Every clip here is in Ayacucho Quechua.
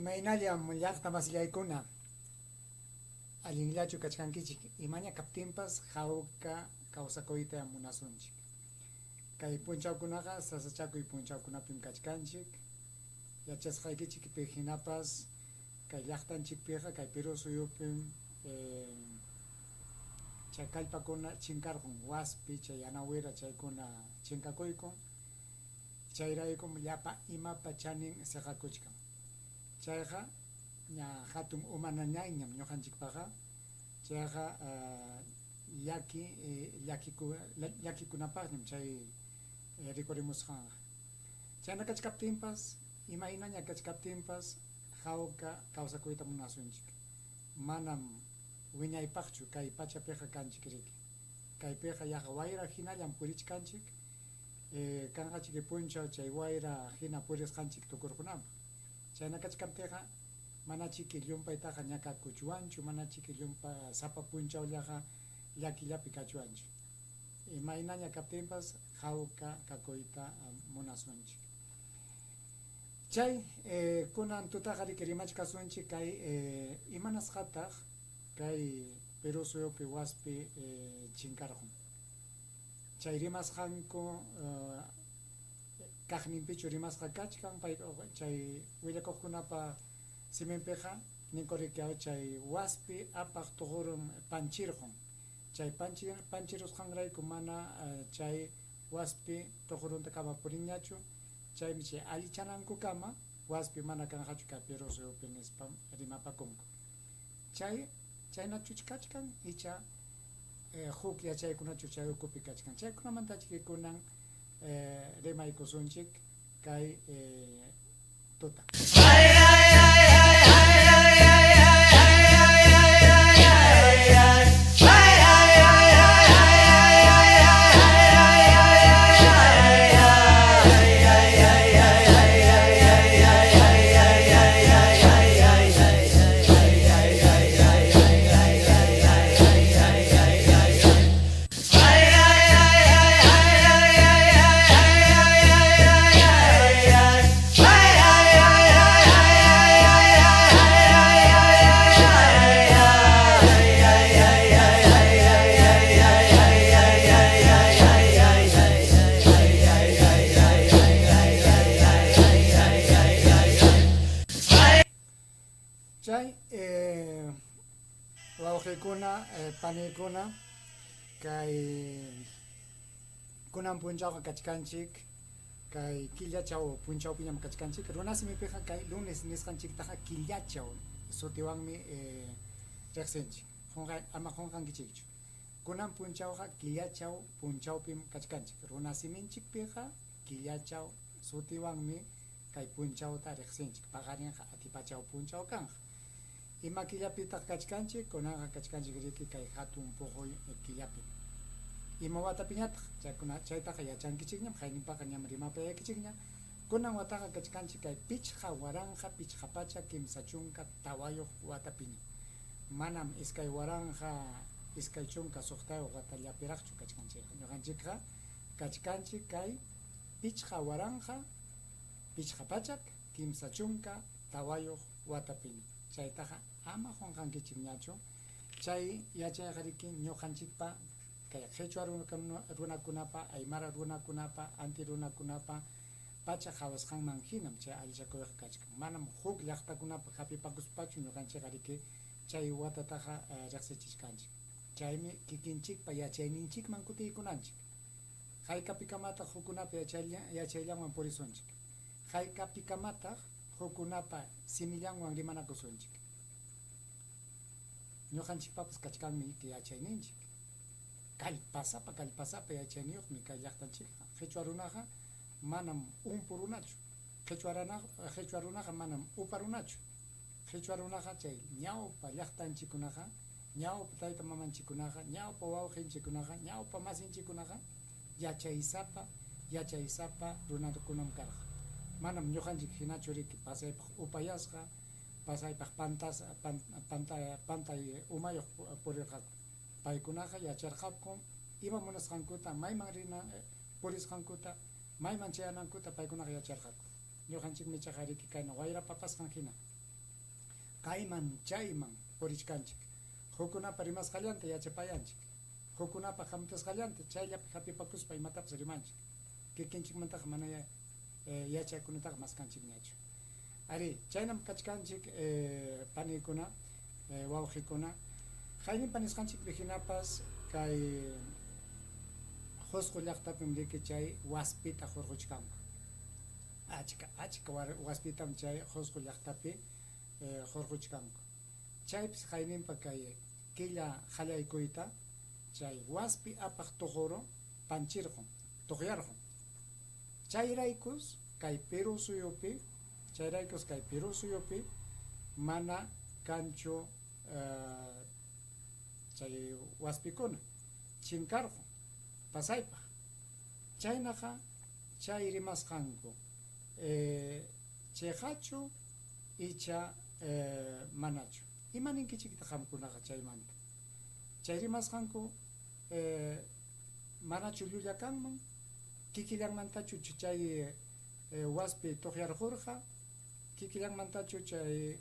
Imaynallam llaqta masillaykuna, allinllachu kachkankichik? Imaña kaptinpas hawka kawsakuyta munasunchik. Kay punchawkunaqa sasachakuy punchawkunapim kachkanchik. Yachasqaykichikpi hinapas kay llaqtanchikpiqa, kay Perú suyupim chay kallpakuna chinkarqun, waspi, chay yanawira chaykuna chinkakuykun. Chayraykum llapa imapa chanin siqakuchkan. Chayqa ña hatun uma nanayñam ñuqanchikpaqa, chayqa llaki llakikunapaqñam chay rikurimusqanqa. Chayna kachkaptinpas, imaynaña kachkaptinpas hawka kawsakuyta munasunchik. Manam wiñaypaqchu kay pachapiqa kanchik riki. Kaypiqa yaqa wayra hinallam purichkanchik. Kanqachiki punchaw chay wayra hina purisqanchik tukurqunanpaq. Chayna kachkaptiqa manachiki llumpaytaqa ñakakuchwanchu, manachiki llumpa sapa punchawllaqa llakillapi kachwanchu. Imaynaña kaptinpas hawka kakuyta munasunchik. Chay kunan tutaqa riki rimachkasunchik kay imanasqataq kay Perú suyupi waspi chinkarqun. Chay rimasqanku kaqninpichu rimasqa kachkan pay chay willakuqkunapa siminpiqa ninku riki chay waspi apaq tuqurun panchirqun chay panchirusqanrayku mana chay waspi tuquruntakama purinñachu chaymi chay allichanankukama waspi mana kanqachu kay Perú suyupi nispam rimapakunku. Chay chaynachuch kachkan icha huk yachaykunachu chay ukupi kachkan. Chaykunamantachiki kunan rimaykusunchik kay tuta. Chay wawqikuna, paniykuna, kay kunan punchawqa kachkanchik kay killachaw punchawpiñam kachkanchik. Runasimipiqa kay lunes nisqanchiktaqa killachaw sutiwanmi riqsinchik. Qunqay ama qunqankichikchu. Kunan punchawqa killachaw punchawpim kachkanchik. Runasiminchikpiqa killachaw sutiwanmi kay punchawta riqsinchik. Paqarinqa atipachaw punchaw kanqa. Ima killapitaq kachkanchik? Kunanqa kachkanchik riki kay hatun puquy killapim. Ima watapiñataq? Chaykuna chaytaqa yachankichikñam, hayninpaqa ñam rimapayaykichikña. Kunan wataqa kachkanchik kay 5534 watapiñam. Manam 2026 watallapiraqchu kachkanchikqa. Ñuqanchikqa kachkanchik kay 5534 watapiña. Chaytaqa ama qunqankichikñachu. Chay yachayqa riki ñuqanchikpa kay qhichwa runakunapa, aymara runakunapa, anti runakunapa pacha qawasqanman hinam chay allichakuyqa kachkan. Manam huk llaqtakunapa hapipakuspachu ñuqanchikqa riki chay watataqa riqsichichkanchik. Chaymi kikinchikpa yachayninchikman kutiykunanchik. Haykapikamataq hukkunapa yachayllanwan purisunchik? Haykapikamataq hukkunapa simillanwan rimanakusunchik? Ñuqanchikpapas kachkanmi yachayninchik. Kallpasapa kallpasapa yachayniyuqmi kay llaqtanchikqa. Qhichwa runaqa manam umpu runachu. Qhichwa runaqa manam upa runachu. Qhichwa runaqa chay ñawpa llaqtanchikkunaqa, ñawpa tayta mamanchikkunaqa, ñawpa wawqinchikkunaqa, ñawpa masinchikkunaqa yachaysapa yachaysapa runakunam karqa. Manam ñuqanchik hinachu riki pasaypaq upayasqa, pasaypaq pantas pantay umayuq purirqaku. Paykunaqa yacharqakum ima munasqankuta, mayman rina purisqankuta, mayman chayanankuta paykunaqa yacharqaku. Ñuqanchikmi ichaqa riki kayna wayra papasqan hina. Kayman chayman purichkanchik. Hukkunapa rimasqallanta yachapayanchik. Hukkunapa hamutasqallanta chayllapi hapipakuspa imatapas rimanchik. Kikinchikmantaqa manayá yachaykunataqa maskanchikñachu. Arí, chaynam kachkanchik paniykuna, wawqikuna. Qayninpa nisqanchikpi hinapas kay Qusqu llaqtapim riki chay waspita hurquchkanku. Achka achka waspitam chay Qusqu llaqtapi hurquchkanku. Chaypis qayninpa kay killa qallaykuyta chay waspi apaq tuquru panchirqun, tuqyarqun. Chayraykus kay Perú suyupi, chayraykus kay Perú suyupi mana kanchu chay waspikuna, chinkarqun pasaypaq. Chaynaqa chay rimasqanku chiqachu icha manachu? Ima ninkichiktaq qamkunaqa chaymanta? Chay rimasqanku manachu llulla kanman? Kikillanmantachu chay waspi tuqyarqurqa? Kikillanmantachu chay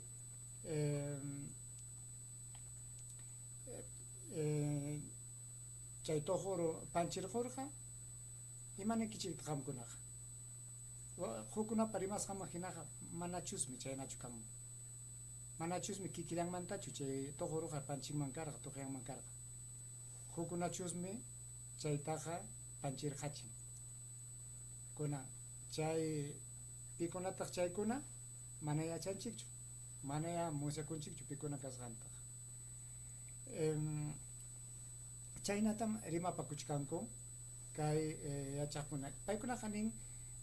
chay tuquru panchirqurqa? Ima ninkichiktaq qamkunaqa? Hukkunapa rimasqanman hinaqa manachusmi chaynachu kanman. Manachusmi kikillanmantachu chay tuquruqa panchinman karqa, tuqyanman karqa. Hukkunachusmi chaytaqa panchirqachin. Kuna chay pikunataq chaykuna mana yachanchikchu, manayá musyakunchikchu pikuna kasqantaqa. Chaynatam rimapakuchkanku kay yachaqkuna. Paykunaqa nin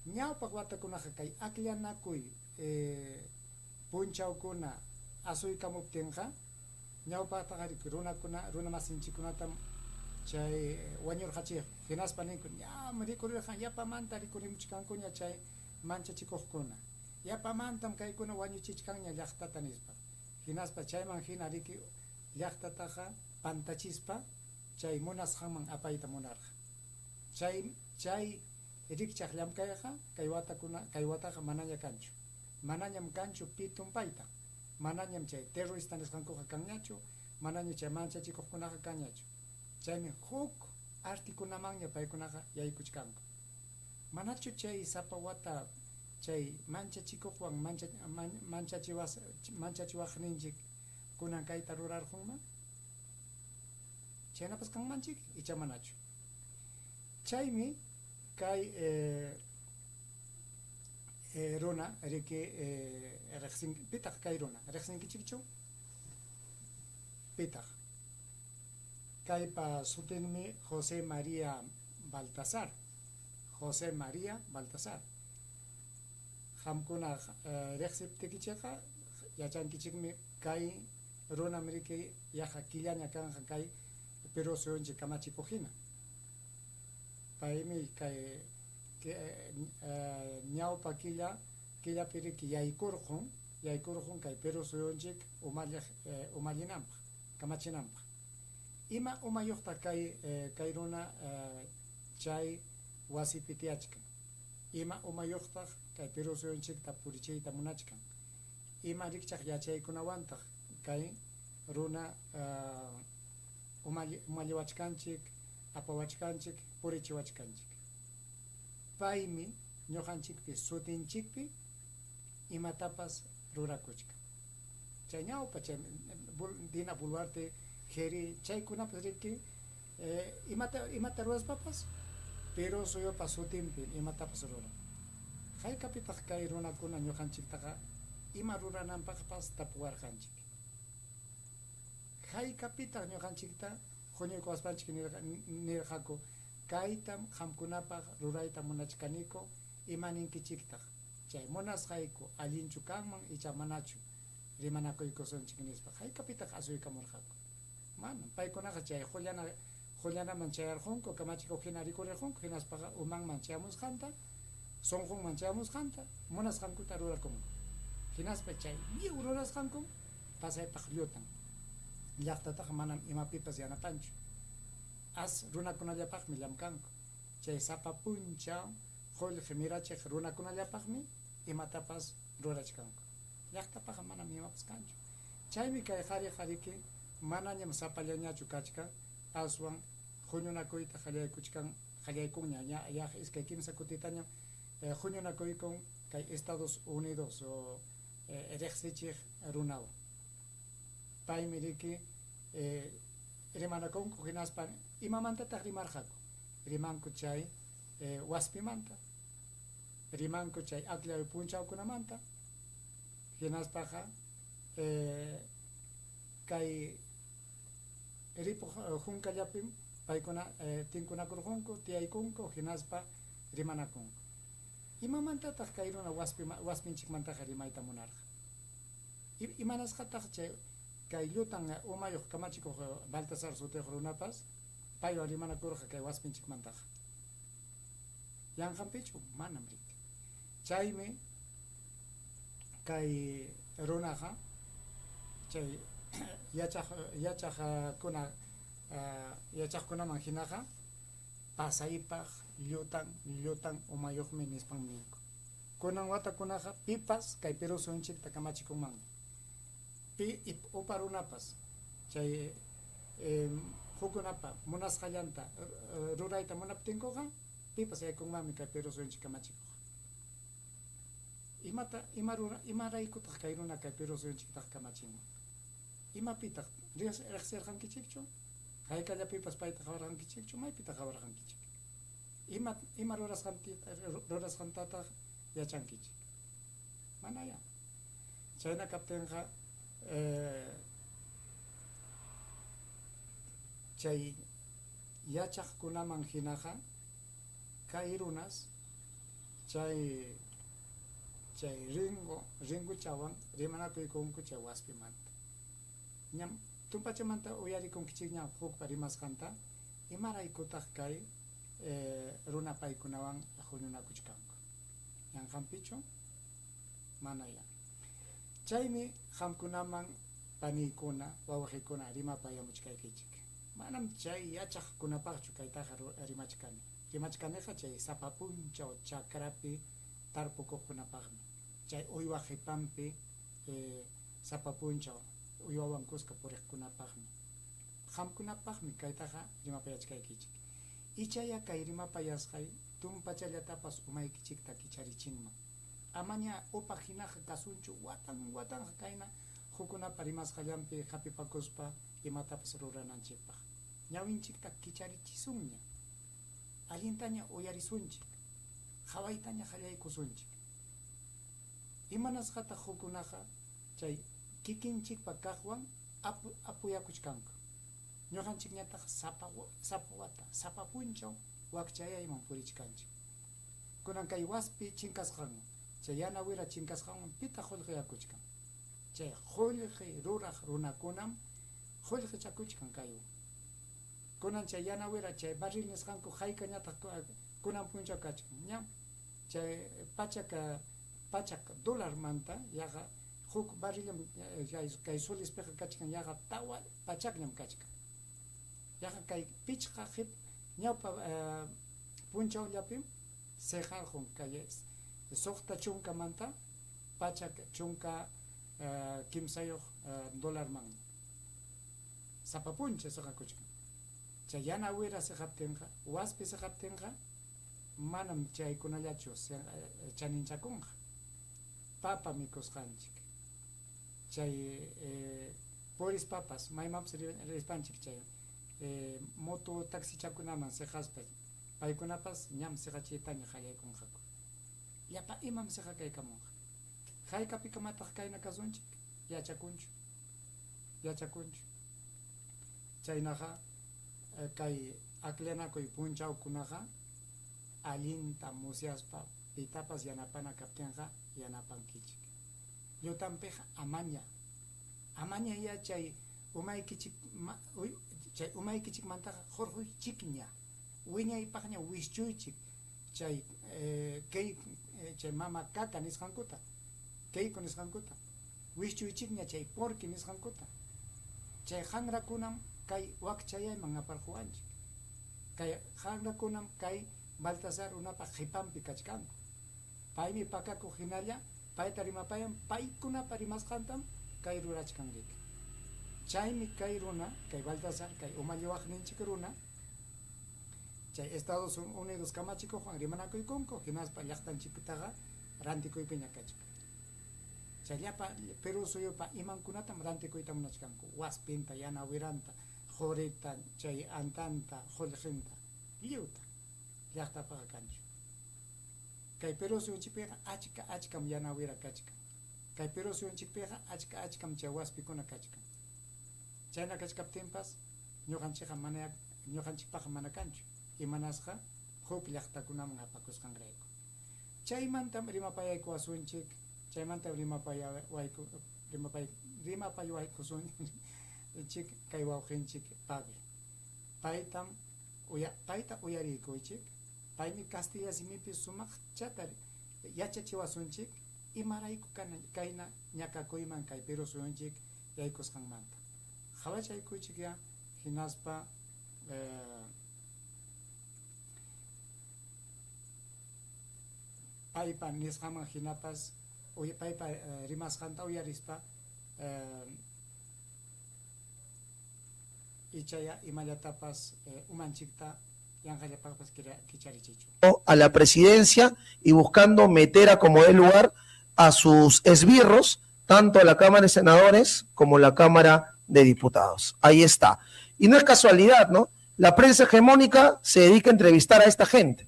ñawpaq watakunaqa kay akllanakuy punchawkuna asuykamuptinqa ñawpaqtaqa runakuna runamasinchikkunatam chay wañurqachiqku. Hinaspa ninku ñam rikurirqan yapamanta rikurimuchkankuña chay manchachikuqkuna. Yapamantam kaykuna wañuchichkanña llaqtata nispa. Hinaspa chayman hina riki llaqtataqa pantachispa chay munasqanman apayta munarqa. Chay chay rikchaq llamkayqa kay watakuna kay wataqa manaña kanchu. Manañam kanchu pi tumpayta. Manañam chay terrorista nisqankuqa kanñachu, manaña chay manchachikuqkunaqa kanñachu. Chaymi huk artikunamanña paykunaqa yaykuchkanku. Manachu chay sapa wata chay manchachikuqwan mancha manchachiwas manchachiwaqninchik kunan kayta rurarqunman? Chaynapas kanmanchik icha manachu? Chaymi kay runa riki riqsin pitaq kay runa riqsinkichikchu? Pitaq? Kaypa sutinmi José María Baltasar. José María Baltasar. Qamkuna riqsiptikichikqa yachankichikmi kay runam riki yaqa killaña kanqa kay Perú suyunchik kamachikuq hina. Paymi kay ñawpa killa killapi riki yaykurqun, yaykurqun kay Perú suyunchik umalliq umallinanpaq, kamachinanpaq. Ima umayuqtaq kay kay runa chay wasipi tiyachkan? Ima umayuqtaq kay Perú suyunchikta purichiyta munachkan? Ima rikchaq yachaykunawantaq kay runa umalliwachkanchik, apawachkanchik, purichiwachkanchik? Paymi ñuqanchikpi sutinchikpi imatapas rurakuchkan. Chay ñawpa chay Dina Boluarte, Jeri, chaykunapas riki imata imata ruraspapas Perú suyupa sutinpim imatapas ruran. Haykapitaq kay runakuna ñuqanchiktaqa ima rurananpaqpas tapuwarqanchik? Haykapitaq ñuqanchikta huñuykuwaspanchik nirqaku, Kaytam qamkunapaq rurayta munachkaniku, ima ninkichiktaq? Chay munasqayku allinchu kanman icha manachu? Rimanakuykusunchik nispa. Haykapitaq asuykamurqaku? Manam. Paykunaqa chay qullana qullanaman chayarqunku, kamachikuq hina rikurirqunku, hinaspaqa umanman chayamusqanta, sunqunman chayamusqanta, munasqankuta rurakunku. Hinaspa chay lliw rurasqankum pasaypaq llutan. Llaqtataqa manam imapipas yanapanchu. As runakunallapaqmi llamkanku. Chay sapa punchaw qullqi mirachiq runakunallapaqmi imatapas rurachkanku. Llaqtapaqqa manam imapas kanchu. Chaymi kay qariqa riki manañam sapallañachu kachkan, aswan huñunakuyta qallaykuchkan, qallaykunña ña yaqa iskay kimsa kutitañam huñunakuykun kay Estados Unidos riqsichiq runawan. Paymi riki rimanakunku hinaspa imamantataq rimarqaku? Rimanku chay waspimanta, rimanku chay akllay punchawkunamanta, hinaspaqa kay ripuq hunkallapim paykuna tinkunakurqunku, tiyaykunku hinaspa rimanakunku. Imamantataq kay runa waspinchikmantaqa rimayta munarqa? Imanasqataq chay kay llutan umayuq kamachikuq Baltasar sutiyuq runapas paywan rimanakurqa kay waspinchikmantaqa? Yanqanpichu? Manam riki. Chaymi kay runaqa chay yachaqkuna yachaqkunaman hinaqa pasaypaq llutan llutan umayuqmi nispan ninku. Kunan watakunaqa pipas kay Perú suyunchikta kamachikunmanmi. Pi upa runapas chay hukkunapa munasqallanta rurayta munaptinkuqa pipas yaykunmanmi kay Perú suyunchik kamachikuq. Imata ima runa imaraykutaq kay runa kay Perú suyunchiktaqa kamachinman? Imapitaq riqsirqankichikchu? Haykallapipas payta qawarqankichikchu? Maypitaq qawarqankichik? Ima ima rurasqantataq yachankichik? Manayá. Chayna kaptinqa chay yachaqkunaman hinaqa kay runas chay chay ringu ringuchawan rimanakuykunku chay waspimanta. Ñam tumpachamanta uyarikunkichikña hukpa rimasqanta, imaraykutaq kay runa paykunawan huñunakuchkanku? Yanqanpichu? Manayá. Chaymi qamkunaman paniykuna, wawqikuna rimapayamuchkaykichik. Manam chay yachaqkunapaqchu kaytaqa rimachkani. Rimachkaniqa chay sapa punchaw chakrapi tarpukuqkunapaqmi. Chay uywa qipanpi sapa punchaw uywawan kuska puriqkunapaqmi. Qamkunapaqmi kaytaqa rimapayachkaykichik. Ichaya kay rimapayasqay tumpachallatapas umaykichikta kicharichinman. Amaña upa hinaqa kasunchu watan watanqa kayna hukkunapa rimasqallanpi hapipakuspa imatapas rurananchikpaq. Ñawinchikta kicharichisunña. Allintaña uyarisunchik. Qawaytaña qallaykusunchik. Imanasqataq hukkunaqa chay kikinchikpa kaqwan apuyakuchkanku? Ñuqanchikñataq sapa sapa wata, sapa punchaw wakchayayman purichkanchik. Kunan kay waspi chinkasqanwan, chay yana wira chinkasqanwan pitaq qullqiyakuchkan? Chay qullqi ruraq runakunam qullqichakuchkan kaywan. Kunan chay yana wira, chay barril nisqanku haykañataq kunan punchaw kachkan? Ñam chay pachak pachak dolarmanta yaqa huk barrillam kay solispiqa kachkan yaqa 400ñam kachkan. Yaqa kay pichqa ñawpa punchawllapim siqarqun kay 60manta 113 dolarmanña. Sapa punchaw siqakuchkan. Chay yana wira siqaptinqa, waspi siqaptinqa manam chaykunallachu chaninchakunqa. Papa mikusqanchik. Chay purispapas maymanpas rispanchik chay moto taxichakunaman siqaspa paykunapas ñam siqachiytaña qallaykunqaku. Llapa imam siqakaykamunqa. Haykapikamataq kayna kasunchik? Yachakunchu. Yachakunchu. Chaynaqa kay akllanakuy punchawkunaqa allinta musyaspa pitapas yanapana kaptinqa yanapankichik. Llutanpiqa amaña. Amaña ya chay umaykichik chay umaykichikmantaqa hurquychikña. Wiñaypaqña wischuychik chay kay chay mama kaka nisqankuta, kayku nisqankuta. Wischuychikña chay porqui nisqankuta. Chay qanrakunam kay wakchayayman aparquwanchik. Kay qanrakunam kay Baltasar runapa qipanpi kachkanku. Paymi pakakuq hinalla payta rimapayan, paykunapa rimasqantam kay rurachkan riki. Chaymi kay runa, kay Baltasar, kay umalliwaqninchik runa, chay Estados Unidos kamachikuqwan rimanakuykunku, hinaspa llaqtanchiktaqa rantikuypiña kachkan. Chay llapa Perú suyupa imankunatam rantikuyta munachkanku, waspinta, yana wiranta, qurita, chay antanta, qullqinta, lliwta llaqtapaqa kanchu. Kay Perú suyunchikpiqa achka achkam yana wira kachkan. Kay Perú suyunchikpiqa achka achkam chay waspikuna kachkan. Chayna kachkaptinpas ñuqanchikqa mana ñuqanchikpaqqa mana kanchu, imanasqa huk llaqtakunaman apakusqanrayku. Chaymantam rimapayaykuwasunchik, chaymantam rimapayawayku rimapay rimapayawaykusunchik kay wawqinchik Pavel. Paytam uya payta uyariykuychik, paymi kastilla simipi sumaqchata yachachiwasunchik imarayku kana kayna ñakakuyman kay Perú suyunchik yaykusqanmanta. Qawachaykuychikyá hinaspa paypa nisqanman hinapas paypa rimasqanta uyarispa ichaya imallatapas umanchikta yanqallapaqpas kicharichichwan. A la presidencia y buscando meter a como dé lugar a sus esbirros, tanto a la Cámara de Senadores como a la Cámara de Diputados. Ahí está. Y no es casualidad, ¿no? La prensa hegemónica se dedica a entrevistar a esta gente.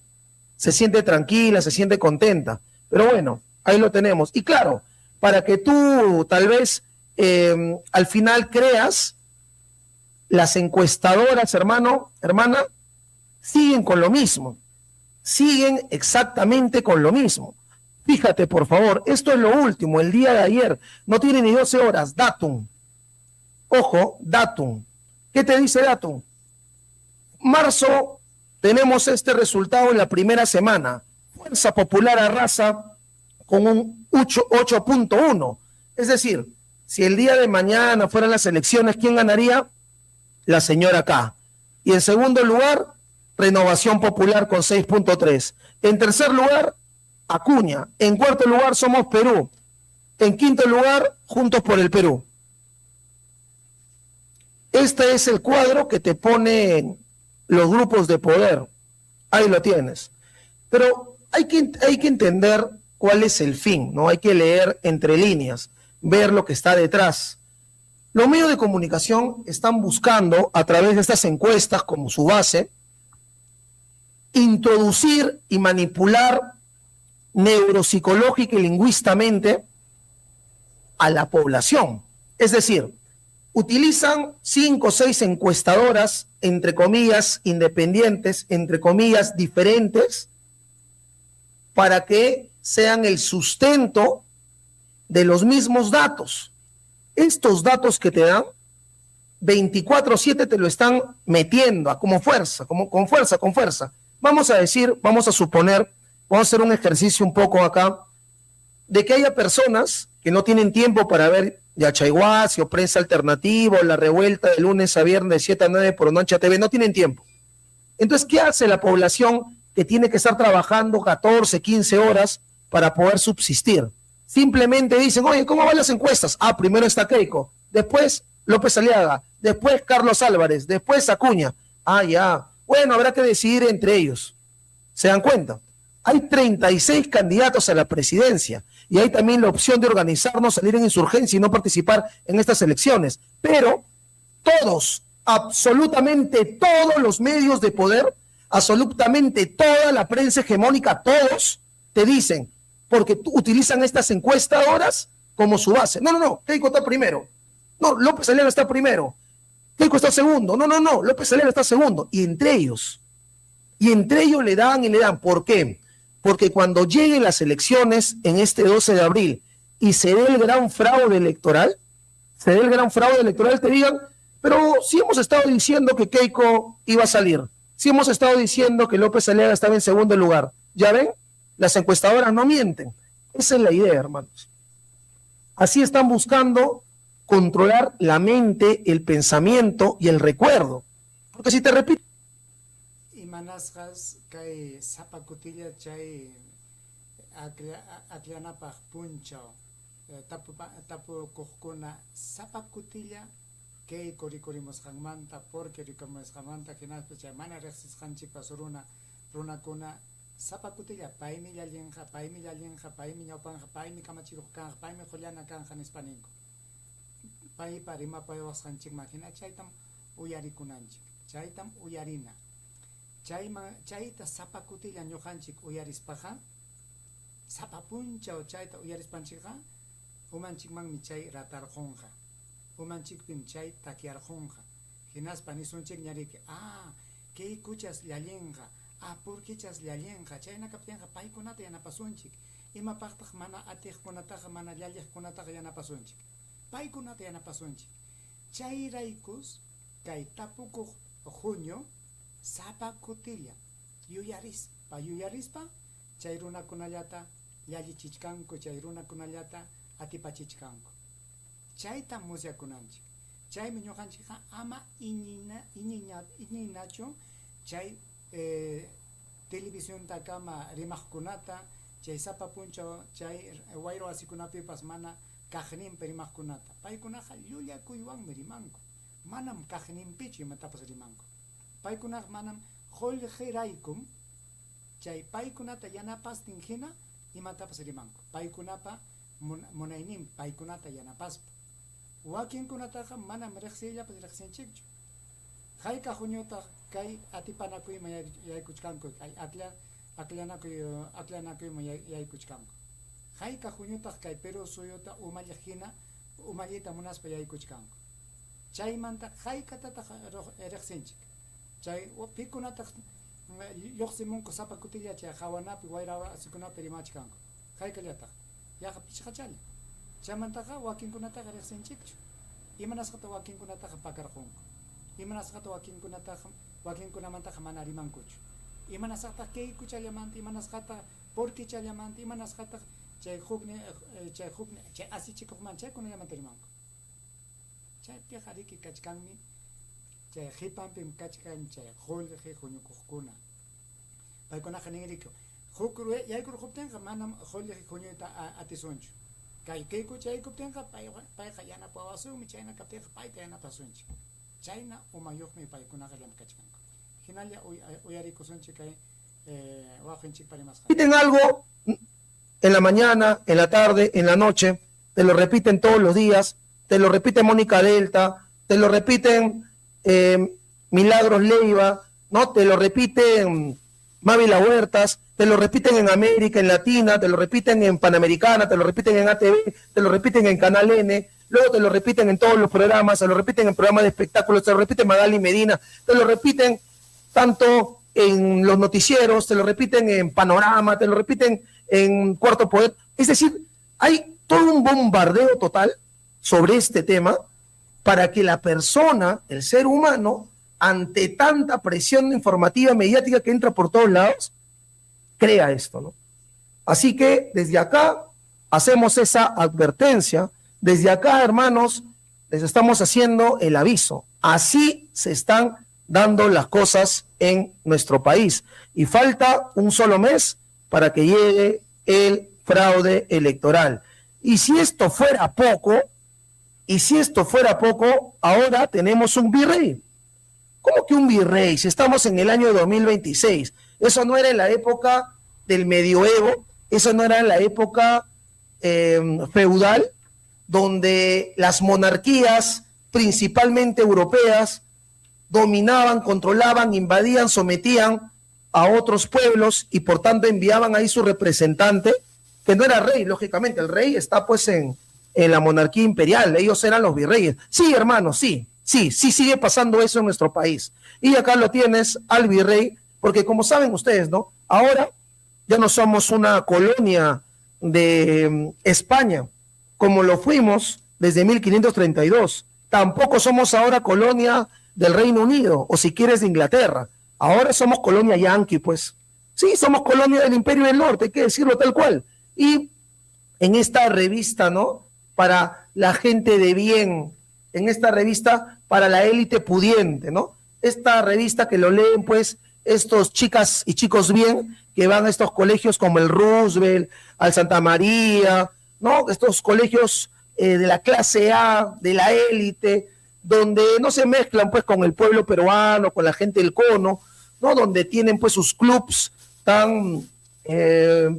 Se siente tranquila, se siente contenta. Pero bueno, ahí lo tenemos. Y claro, para que tú tal vez al final creas, las encuestadoras, hermano, hermana, siguen con lo mismo. Siguen exactamente con lo mismo. Fíjate, por favor, esto es lo último, el día de ayer, no tiene ni 12 horas, Datum. Ojo, Datum. ¿Qué te dice Datum? Marzo, tenemos este resultado en la primera semana. Fuerza Popular arrasa con un 8.1. Es decir, si el día de mañana fueran las elecciones, ¿quién ganaría? La señora K. Y en segundo lugar, Renovación Popular con 6.3. En tercer lugar, Acuña. En cuarto lugar, Somos Perú. En quinto lugar, Juntos por el Perú. Este es el cuadro que te ponen los grupos de poder. Ahí lo tienes. Pero hay que entender cuál es el fin, ¿no? Hay que leer entre líneas, ver lo que está detrás. Los medios de comunicación están buscando, a través de estas encuestas como su base, introducir y manipular neuropsicológica y lingüistamente a la población. Es decir, utilizan 5 o 6 encuestadoras, entre comillas, independientes, entre comillas, diferentes, para que sean el sustento de los mismos datos. Estos datos que te dan, 24/7 te lo están metiendo a como fuerza, como con fuerza, con fuerza. Vamos a decir, vamos a suponer, vamos a hacer un ejercicio un poco acá, de que haya personas que no tienen tiempo para ver Yachaywasi o Prensa Alternativa o La Revuelta de lunes a viernes de 7 a 9 por Onoancha TV, no tienen tiempo. Entonces, ¿qué hace la población que tiene que estar trabajando 14, 15 horas para poder subsistir? Simplemente dicen, oye, ¿cómo van las encuestas? Ah, primero está Keiko, después López Aliaga, después Carlos Álvarez, después Acuña. Ah, ya. Bueno, habrá que decidir entre ellos. ¿Se dan cuenta? Hay 36 candidatos a la presidencia y hay también la opción de organizarnos, salir en insurgencia y no participar en estas elecciones. Pero todos, absolutamente todos los medios de poder, absolutamente toda la prensa hegemónica, todos te dicen, porque utilizan estas encuestadoras como su base. No, no, no, Keiko está primero. No, López Aliaga está primero. Keiko está segundo. No, no, no, López Aliaga está segundo. Y entre ellos le dan y le dan. ¿Por qué? Porque cuando lleguen las elecciones en este 12 de abril y se dé el gran fraude electoral, te digan, pero sí hemos estado diciendo que Keiko iba a salir, sí hemos estado diciendo que López Aliaga estaba en segundo lugar. ¿Ya ven? Las encuestadoras no mienten. Esa es la idea, hermanos. Así están buscando controlar la mente, el pensamiento y el recuerdo. Porque si te repito... Imanasqas kay sapa kutilla chay akllanapaq punchaw tapukuqkuna sapa kutilla Keiko rikurimusqanmanta, Porque rikurimusqanmanta hinaspa chay mana riqsisqanchikpas runa runakuna sapa kutilla paymi llallinqa, paymi llallinqa, paymi ñawpanqa, paymi kamachikuq kanqa, paymi qullana kanqa nispa ninku. Paypa rimapayawasqanchikman hina chaytam uyarikunanchik, chaytam uyarina. Chayman chayta sapa kutilla ñuqanchik uyarispaqa, sapa punchaw chayta uyarispanchikqa umanchikmanmi chay ratarqunqa, umanchikpim chay takyarqunqa. Hinaspa nisunchikña riki, ah, Keykuchas llallinqa, ah, Purkichas llallinqa, chayna kaptinqa paykunata yanapasunchik. Imapaqtaq mana atiqkunataqa, mana llalliqkunataqa yanapasunchik? Paykunata yanapasunchik. Chayraykus kay tapukuq huñu sapa kutilla yuyarispa yuyarispa chay runakunallata llallichichkanku, chay runakunallata atipachichkanku. Chaytam musyakunanchik. Chaymi ñuqanchikqa ama iñina iñiña iñinachu chay televisiontakama rimaqkunata, chay sapa punchaw chay wayra wasikunapipas mana kaqninpi rimaqkunata. Paykunaqa llullakuywanmi rimanku. Manam kaqninpichu imatapas rimanku. Paykunaqa manam qullqiraykum chay paykunata yanapastin hina imatapas rimanku. Paykunapa munayninpi paykunata yanapaspa. Wakinkunataqa manam riqsiyllapas riqsinchikchu. Hayka huñutaq kay atipanakuyman yaykuchkanku, kay akllanakuy akllanakuyman yaykuchkanku? Hayka huñutaq kay Perú suyuta umalliq hina umalliyta munaspa yaykuchkanku? Chaymanta haykatataq riqsinchik? Chay pikunataq lluqsimunku sapa kutilla chay qawanapi wayra wasikunapi rimachkanku? Haykallataq? Yaqa pichqachalla. Chaymantaqa wakinkunataqa riqsinchikchu. Imanasqataq wakinkunataqa pakarqunku? Imanasqataq wakinkunataqa wakinkunamantaqa mana rimankuchu? Imanasqataq Keykuchallamanta, imanasqataq Porquichallamanta, imanasqataq chay hukni chay hukni chay asichikuqmanta chaykunallamanta rimanku? Chaypiqa riki kachkanmi chay qipanpim kachkan chay qullqi huñukuqkuna. Paykunaqa ninriku, Huk yaykurquptinqa manam qullqi huñuyta atisunchu. Kay Keykucha yaykuptinqa payqa yanapawasunmi, chayna kaptinqa payta yanapasunchik. Chayna umayuqmi paykunaqa llamkachkanku. Hinalla uyarikusunchik kay wawqinchikpa rimasqanta. Repiten algo en la mañana, en la tarde, en la noche, te lo repiten todos los días, te lo repite Mónica Delta, te lo repiten Milagros Leiva, ¿no? Te lo repiten Mávila Huertas, te lo repiten en América, en Latina, te lo repiten en Panamericana, te lo repiten en ATV, te lo repiten en Canal N, luego te lo repiten en todos los programas, se lo repiten en programas de espectáculos, te lo repiten Magali Medina, te lo repiten tanto en los noticieros, te lo repiten en Panorama, te lo repiten en Cuarto Poder. Es decir, hay todo un bombardeo total sobre este tema para que la persona, el ser humano, ante tanta presión informativa mediática que entra por todos lados, crea esto, ¿no? Así que desde acá hacemos esa advertencia. Desde acá, hermanos, les estamos haciendo el aviso. Así se están dando las cosas en nuestro país. Y falta un solo mes para que llegue el fraude electoral. Y si esto fuera poco, y si esto fuera poco, ahora tenemos un virrey. ¿Cómo que un virrey? Si estamos en el año 2026. Eso no era en la época del medioevo, eso no era en la época feudal, donde las monarquías, principalmente europeas, dominaban, controlaban, invadían, sometían a otros pueblos y por tanto enviaban ahí su representante, que no era rey, lógicamente, el rey está pues en la monarquía imperial, ellos eran los virreyes. Sí, hermano, sí, sí, sí sigue pasando eso en nuestro país. Y acá lo tienes al virrey, porque como saben ustedes, ¿no? Ahora ya no somos una colonia de España, como lo fuimos desde 1532. Tampoco somos ahora colonia del Reino Unido, o si quieres de Inglaterra. Ahora somos colonia yanqui, pues. Sí, somos colonia del Imperio del Norte, hay que decirlo tal cual. Y en esta revista, ¿no? Para la gente de bien, en esta revista para la élite pudiente, ¿no? Esta revista que lo leen, pues, estos chicas y chicos bien que van a estos colegios como el Roosevelt, al Santa María, ¿no? Estos colegios de la clase A, de la élite, Donde no se mezclan pues con el pueblo peruano, con la gente del cono, ¿no? Donde tienen pues sus clubs tan,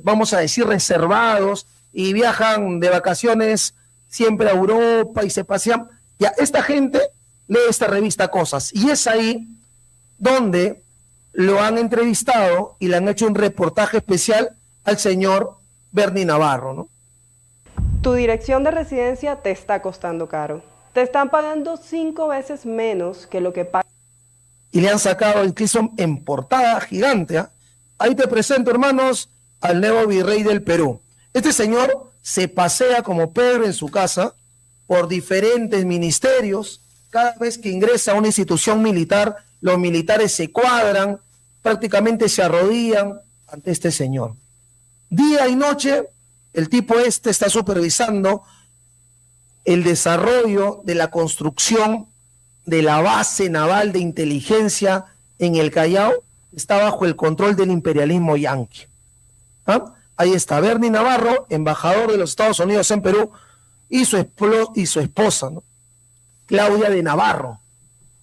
vamos a decir, reservados y viajan de vacaciones siempre a Europa y se pasean. Ya, esta gente lee esta revista Cosas y es ahí donde lo han entrevistado y le han hecho un reportaje especial al señor Bernie Navarro, ¿no? Tu dirección de residencia te está costando caro. Te están pagando 5 veces menos que lo que pagas. Y le han sacado incluso en portada gigante, ¿eh? Ahí te presento, hermanos, al nuevo virrey del Perú. Este señor se pasea como Pedro en su casa por diferentes ministerios. Cada vez que ingresa a una institución militar, los militares se cuadran, prácticamente se arrodillan ante este señor. Día y noche, el tipo este está supervisando el desarrollo de la construcción de la base naval de inteligencia en el Callao, está bajo el control del imperialismo yanqui. ¿Ah? Ahí está Bernie Navarro, embajador de los Estados Unidos en Perú, y su esposa, ¿no? Claudia de Navarro.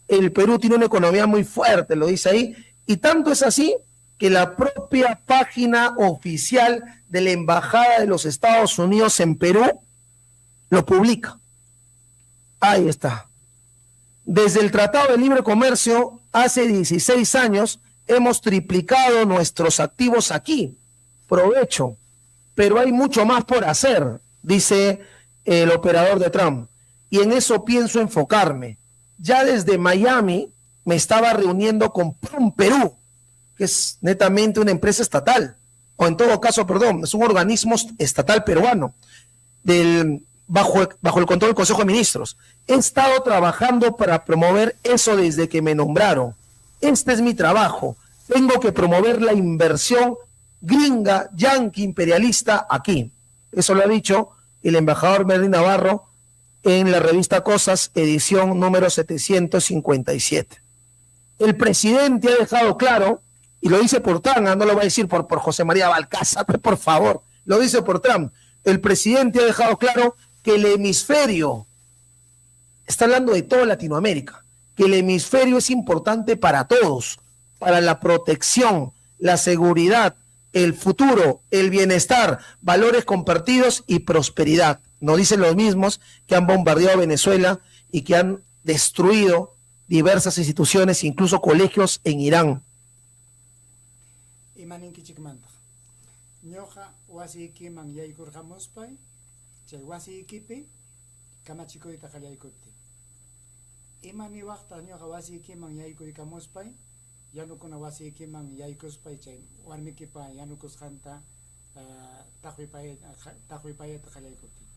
El Perú tiene una economía muy fuerte, lo dice ahí, y tanto es así que la propia página oficial de la Embajada de los Estados Unidos en Perú lo publica. Ahí está. Desde el Tratado de Libre Comercio, hace 16 años, hemos triplicado nuestros activos aquí. Provecho. Pero hay mucho más por hacer, dice el operador de Trump. Y en eso pienso enfocarme. Ya desde Miami me estaba reuniendo con PromPerú, que es netamente una empresa estatal, o en todo caso, perdón, es un organismo estatal peruano, bajo el control del Consejo de Ministros. He estado trabajando para promover eso desde que me nombraron. Este es mi trabajo. Tengo que promover la inversión gringa, yanqui, imperialista aquí. Eso lo ha dicho el embajador Bernie Navarro en la revista Cosas, edición número 757. El presidente ha dejado claro, y lo dice por Trump, no lo va a decir por José María Balcázar, por favor, lo dice por Trump. El presidente ha dejado claro que el hemisferio, está hablando de toda Latinoamérica, que el hemisferio es importante para todos, para la protección, la seguridad, el futuro, el bienestar, valores compartidos y prosperidad. Nos dicen los mismos que han bombardeado Venezuela y que han destruido diversas instituciones, incluso colegios en Irán. Imaninkichikmantaq. Ñuqa wasiykiman yaykurqamuspay, chay wasiykipi kamachikuyta qallaykuptiy. Ima niwaqtaq ñuqa wasiykiman yaykuykamuspay, yanukuna wasiykiman yaykuspay chay warmikipa yanukusqanta taqwipayata qallaykuptiy.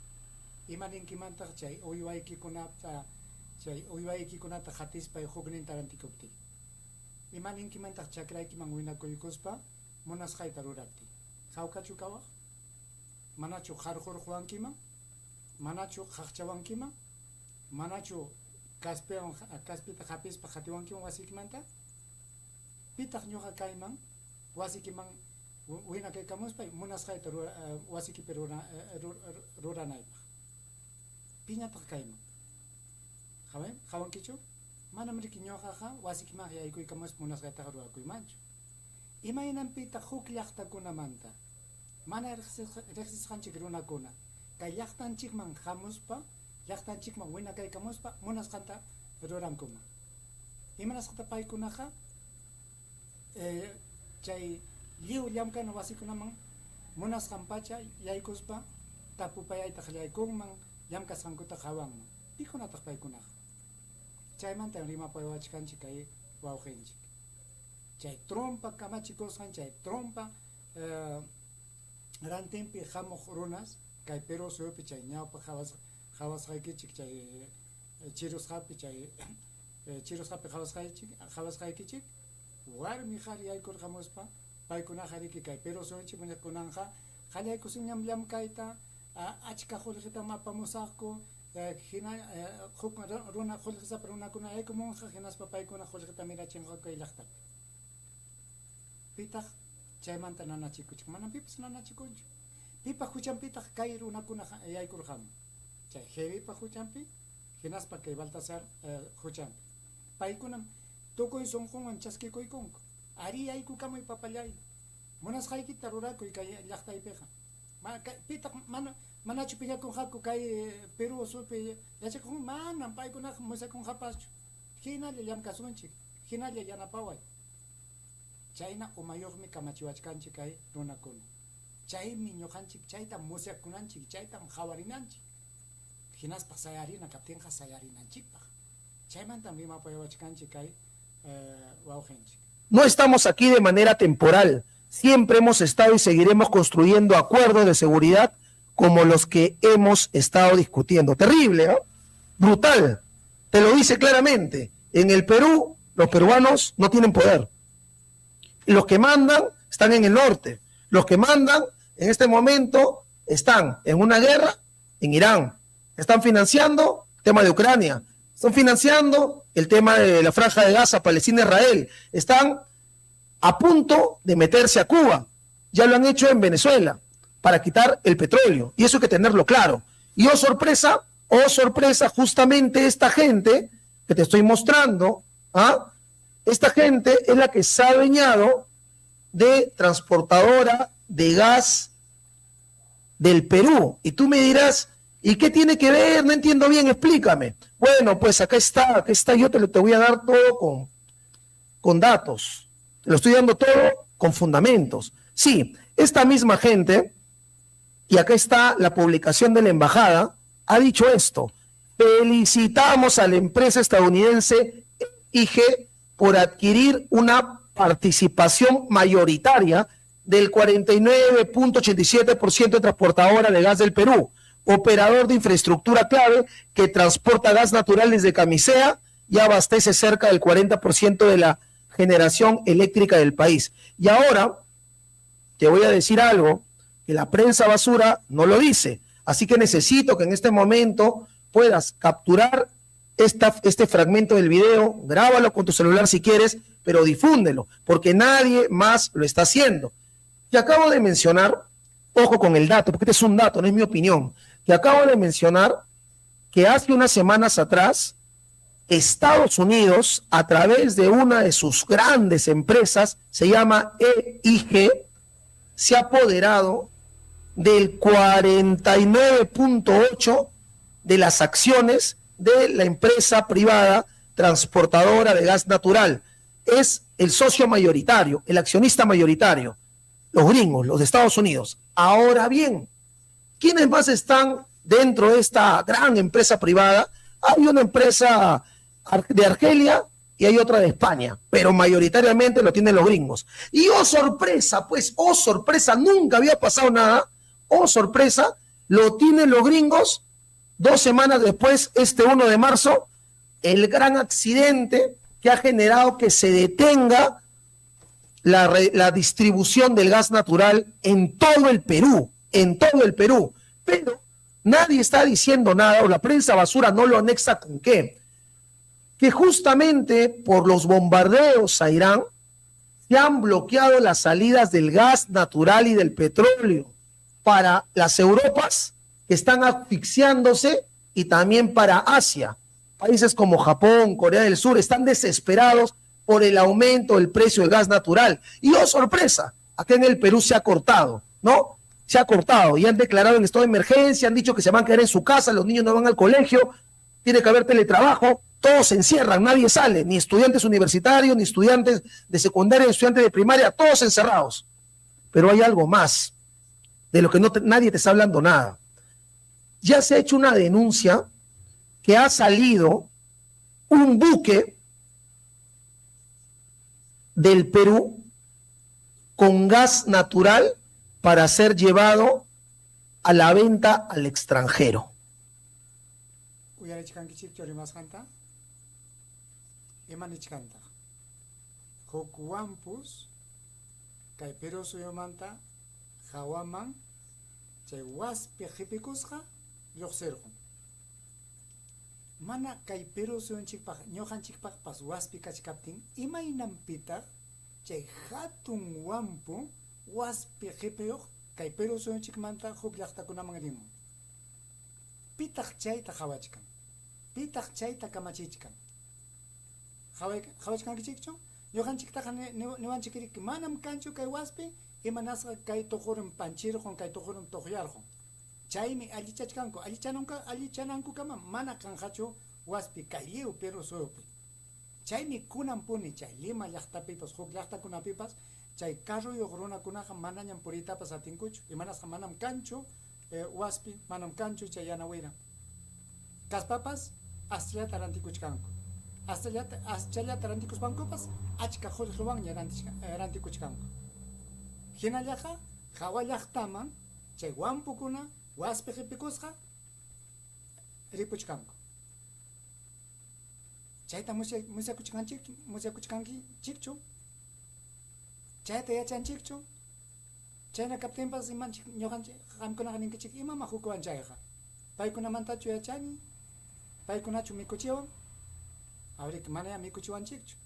Ima ninkimantaq chay uywaykikunata qatispay hukninta rantikuptiy. Ima ninkimantaq chakraykiman winakuykuspa munasqayta ruraptiy. Hawkachu kawaq? Manachu qarqurquwankiman? Manachu qaqchawankiman? Manachu kaspita hapispa qatiwankiman wasiykimanta? Pitaq ñuqa kayman wasikiman winakaykamuspay munasqayta wasikipi ruranaypaq. Piñataq kayman. Qawankichu? Manam riki ñuqaqa wasikiman yaykuykamuspa munasqaytaqa rurakuymanchu. Imaynanpitaq huk llaqtakunamanta mana riqsisqanchik runakuna kay llaqtanchikman hamuspa, llaqtanchikman winakaykamuspa munasqanta rurankuman. Imanasqata paykunaqa chay lliw llamkana wasikunaman munasqan pacha yaykuspa tapupayayta qallaykunman, llamkasqankuta qhawanman. Pikunataq paykunaqa? Chaymanta rimapayawachkanchik kay wawqinchik. Chay trompa kamachikusqan, chay trompa rantinpi hamuq runas kay Perú suyupi chay ñawpa qhawasqaykichik chay chirusqapi chay chirusqapi qhawasqaykichik warmi qhari yaykurqamuspa paykunaqa riki kay Perú suyunchik kunanqa qallaykusunñam llamkayta achka qullqitam apamusaqku hina huk runa qullqisapa runakuna yaykumunqa hinaspa paykuna qullqita mirachinqa kay llaqtapi. Pitaq chaymanta nanachikuchik, manam pipas nanachikunchu. Pipa huchanpitaq kay runakuna yaykurqamun. Chay Jevipa huchanpi hinaspa kay Baltasar huchanpi. Paykunam tukuy sunqunwan chaskikuykunku. Arí yaykukamuy papallay. Munasqaykita rurakuy kay llaqtaypiqa. Pitaq mana manachu piñakunqaku kay Perú suypi yachakuqkuna? Manam paykunaqa musakunqapaschu. Hinalla llamkasunchik, hinalla yanapaway. Chayna umayuqmi kamachiwachkanchik kay runakuna. Chaymi ñuqanchik chaytam musyakunanchik, chaytam qawarinanchik. Hinaspa sayarina kaptinqa sayarinanchikpaq. Chaymantam rimapayawachkanchik kay wawqinchik. No estamos aquí de manera temporal. Siempre hemos estado y seguiremos construyendo acuerdos de seguridad como los que hemos estado discutiendo. Terrible, ¿no? Brutal. Te lo dice claramente. En el Perú, los peruanos no tienen poder. Los que mandan están en el norte. Los que mandan en este momento están en una guerra en Irán. Están financiando el tema de Ucrania. Están financiando el tema de la franja de Gaza, Palestina, Israel. Están a punto de meterse a Cuba. Ya lo han hecho en Venezuela para quitar el petróleo. Y eso hay que tenerlo claro. Y oh sorpresa, justamente esta gente que te estoy mostrando, ¿ah? Esta gente es la que se ha adueñado de transportadora de gas del Perú. Y tú me dirás, ¿y qué tiene que ver? No entiendo bien, explícame. Bueno, pues acá está, yo te voy a dar todo con datos. Te lo estoy dando todo con fundamentos. Sí, esta misma gente, y acá está la publicación de la embajada, ha dicho esto. Felicitamos a la empresa estadounidense IG por adquirir una participación mayoritaria del 49.87% de transportadora de gas del Perú, operador de infraestructura clave que transporta gas natural desde Camisea y abastece cerca del 40% de la generación eléctrica del país. Y ahora te voy a decir algo que la prensa basura no lo dice, así que necesito que en este momento puedas capturar este fragmento del video, grábalo con tu celular si quieres, pero difúndelo, porque nadie más lo está haciendo. Te acabo de mencionar, ojo con el dato, porque este es un dato, no es mi opinión. Te acabo de mencionar que hace unas semanas atrás, Estados Unidos, a través de una de sus grandes empresas, se llama EIG, se ha apoderado del 49.8 de las acciones de la empresa privada transportadora de gas natural. Es el socio mayoritario, el accionista mayoritario, los gringos, los de Estados Unidos. Ahora bien, ¿quiénes más están dentro de esta gran empresa privada? Hay una empresa de Argelia y hay otra de España, pero mayoritariamente lo tienen los gringos. Y oh sorpresa, pues, oh sorpresa, nunca había pasado nada, oh sorpresa, lo tienen los gringos. 2 semanas después, este 1 de marzo, el gran accidente que ha generado que se detenga la distribución del gas natural en todo el Perú, en todo el Perú. Pero nadie está diciendo nada, o la prensa basura no lo anexa con qué. Que justamente por los bombardeos a Irán se han bloqueado las salidas del gas natural y del petróleo para las Europas que están asfixiándose, y también para Asia. Países como Japón, Corea del Sur están desesperados por el aumento del precio del gas natural. Y oh sorpresa, acá en el Perú se ha cortado, ¿no? Se ha cortado y han declarado en estado de emergencia, han dicho que se van a quedar en su casa, los niños no van al colegio, tiene que haber teletrabajo, todos se encierran, nadie sale, ni estudiantes universitarios, ni estudiantes de secundaria, ni estudiantes de primaria, todos encerrados. Pero hay algo más de lo que nadie te está hablando nada. Ya se ha hecho una denuncia que ha salido un buque del Perú con gas natural para ser llevado a la venta al extranjero. Uyarichkankichikchu rimasqanta? Ima nichkantaq? Huk wampus kay Perú suyumanta hawaman chay waspi qipikusqa lluqsirqun. Mana kay Perú suyunchikpaq ñuqanchikpaqpas waspi kachkaptin imaynanpitaq chay hatun wampu waspi qipiyuq kay Perú suyunchikmanta huk llaqtakunaman rimun. Pitaq chayta qhawachkan. Pitaq chayta kamachichkan? Qawachkankichikchu? Ñuqanchiktaqa niwanchik manam kanchu kay waspi, imanasqa kay tuqurum panchirqun, kay tuqurum tuqyarqun. Chaymi allichachkanku, allichanankukama mana kanqachu waspi kay lliw Perú suyupi. Chaymi kunanpuni chay Lima llaqtapipas, huk llaqtakunapipas chay carroyuq runakunaqa manañam puriytapas atinkuchu, imanasqa manam kanchu waspi, manam kanchu chay yana wira. Kaspapas aschallata rantikuchkanku. Aschallata rantikuspankupas achka qullqiwanña rantikuchkanku. Hinallaqa hawa llaqtaman chay wampukuna waspi qipikusqa ripuchkanku. Chayta musyakuchkanchikchu? Chayta yachanchikchu? Chayna kaptinpas imanchik ñuqanchik qamkunaqa ninkichik imamá hukwan chayqa? Paykunamantachu yachani? Paykunachu mikuchiwan? Awriki manayá mikuchiwanchikchu.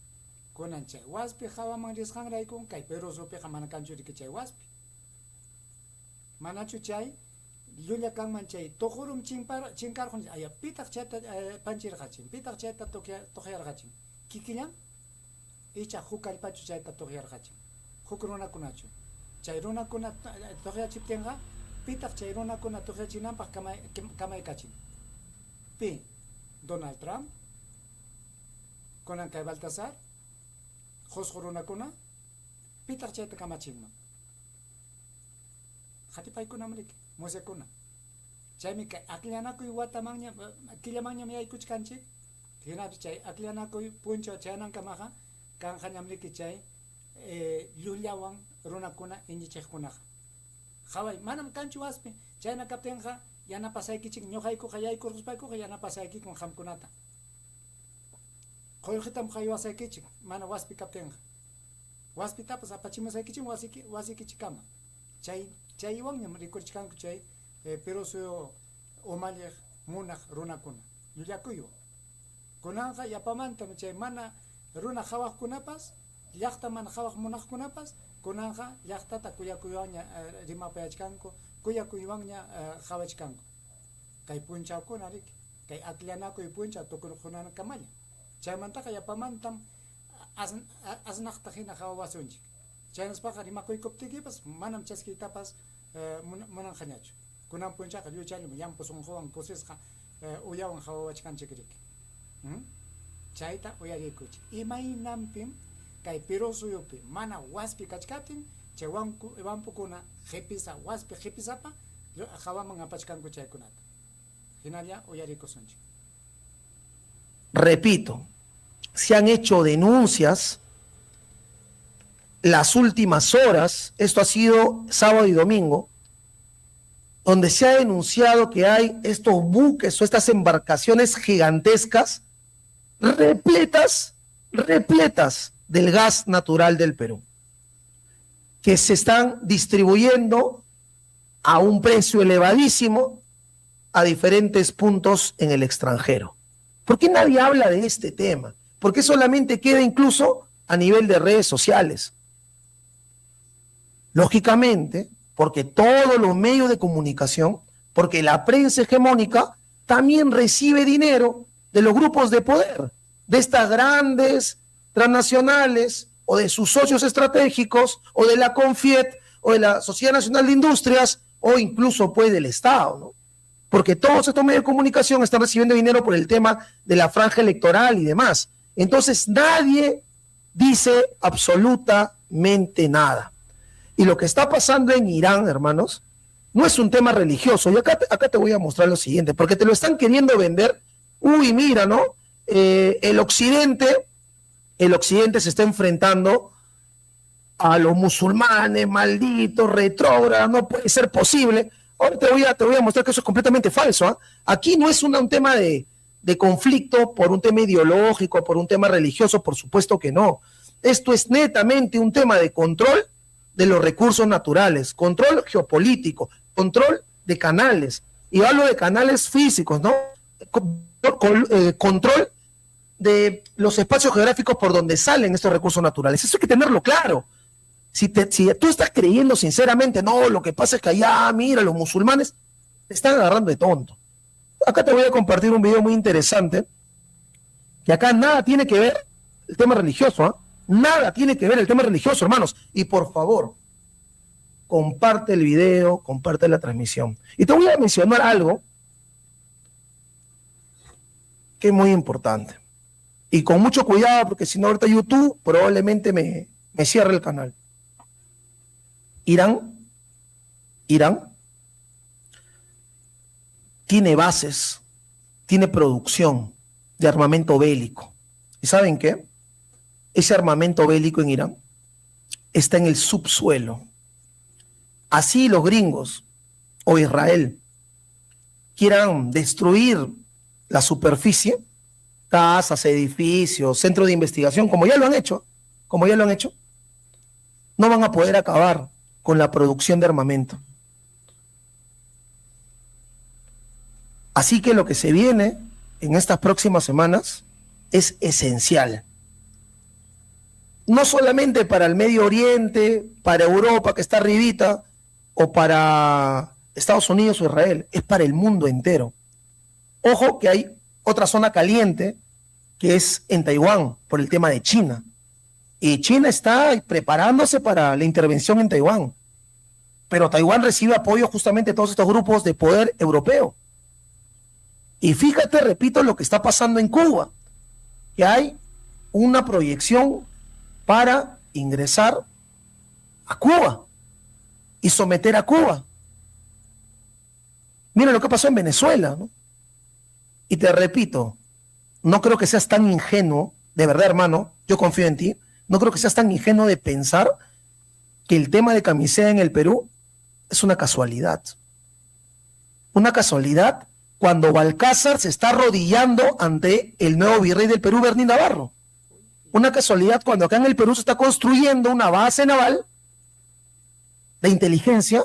Kunan chay waspi hawaman risqanraykum kay Perú suyupiqa mana kanchu riki chay waspi. Manachu chay llulla kanman chay tuqurum chinkarqun aya pitaq chayta panchirqachin? Pitaq chayta tuqyarqachin? Kikillan? Icha huk kallpachu chayta tuqyarqachin? Huk runakunachu? Chay runakuna tuqyachiptinqa, pitaq chay runakuna tuqyachinanpaq kamaykachin? Pi? Donald Trump? Kunan kay Baltasar? Qusqu runakuna? Pitaq chayta kamachinman? Qatipaykunam riki, musyakuna. Chaymi kay akllanakuy watamanña, killamanñam yaykuchkanchik, hinapis chay akllanakuy punchaw chayanankamaqa kanqañam riki chay llullawan runakuna iñichiqkunaqa. Qaway, manam kanchu waspi, chayna kaptinqa yanapasaykichik, ñuqaykuqa yaykurquspaykuqa yanapasaykikum qamkunata. Qullqitam qaywasaykichik mana waspi kaptinqa. Waspitapas apachimusaykichik wasiykichikkama. Chaywanñam rikurichkanku chay Perú suyu umalliq munaq runakuna, llullakuywan. Kunanqa yapamantam chay mana runa qawaqkunapas, llaqta mana qawaq munaqkunapas, kunanqa llaqtata kuyakuywanña rimapayachkanku, kuyakuywanña qawachkanku. Kay punchawkuna riki, kay akllanakuy punchaw tukurqunankamalla. Chaymantaqa yapamantam asnaqta hina qawawasunchik. Chaynaspaqa rimakuykuptiykipas manam chaskiytapas munanqañachu. Kunan punchawqa lluchallam llampu sunquwan kusisqa uyawan qawawachkanchik riki. Chayta uyariykuchik. Imaynanpim kay Perú suyupi mana waspi kachkaptin chay wampukuna qipisa waspi qipisapa hawaman apachkanku chaykunata. Hinalla uyarikusunchik. Repito, se han hecho denuncias las últimas horas, esto ha sido sábado y domingo, donde se ha denunciado que hay estos buques o estas embarcaciones gigantescas repletas, repletas del gas natural del Perú, que se están distribuyendo a un precio elevadísimo a diferentes puntos en el extranjero. ¿Por qué nadie habla de este tema? ¿Por qué solamente queda incluso a nivel de redes sociales? Lógicamente, porque todos los medios de comunicación, porque la prensa hegemónica también recibe dinero de los grupos de poder, de estas grandes transnacionales o de sus socios estratégicos o de la CONFIET o de la Sociedad Nacional de Industrias o incluso pues del Estado, ¿no? Porque todos estos medios de comunicación están recibiendo dinero por el tema de la franja electoral y demás. Entonces nadie dice absolutamente nada. Y lo que está pasando en Irán, hermanos, no es un tema religioso. Y acá te voy a mostrar lo siguiente, porque te lo están queriendo vender. Uy, mira, ¿no? El occidente se está enfrentando a los musulmanes, malditos, retrógrados, no puede ser posible. Ahora te voy a mostrar que eso es completamente falso, ¿eh? Aquí no es un tema de conflicto por un tema ideológico, por un tema religioso, por supuesto que no. Esto es netamente un tema de control de los recursos naturales, control geopolítico, control de canales, y hablo de canales físicos, ¿no? Control de los espacios geográficos por donde salen estos recursos naturales. Eso hay que tenerlo claro. Si tú estás creyendo sinceramente, no, lo que pasa es que allá, mira, los musulmanes te están agarrando de tonto. Acá te voy a compartir un video muy interesante, que acá nada tiene que ver el tema religioso, ¿ah? Nada tiene que ver el tema religioso, hermanos. Y por favor, comparte el video, comparte la transmisión. Y te voy a mencionar algo que es muy importante. Y con mucho cuidado, porque si no, ahorita YouTube probablemente me cierre el canal. Irán tiene bases, tiene producción de armamento bélico. ¿Y saben qué? Ese armamento bélico en Irán está en el subsuelo. Así los gringos o Israel quieran destruir la superficie, casas, edificios, centros de investigación, como ya lo han hecho, como ya lo han hecho, no van a poder acabar con la producción de armamento. Así que lo que se viene en estas próximas semanas es esencial. No solamente para el Medio Oriente, para Europa que está arribita, o para Estados Unidos o Israel, es para el mundo entero. Ojo que hay otra zona caliente que es en Taiwán, por el tema de China. Y China está preparándose para la intervención en Taiwán. Pero Taiwán recibe apoyo justamente de todos estos grupos de poder europeo. Y fíjate, repito, lo que está pasando en Cuba, que hay una proyección para ingresar a Cuba y someter a Cuba. Mira lo que pasó en Venezuela, ¿no? Y te repito, no creo que seas tan ingenuo, de verdad, hermano, yo confío en ti, no creo que seas tan ingenuo de pensar que el tema de Camisea en el Perú es una casualidad. Una casualidad cuando Balcázar se está arrodillando ante el nuevo virrey del Perú, Bernie Navarro. Una casualidad cuando acá en el Perú se está construyendo una base naval de inteligencia,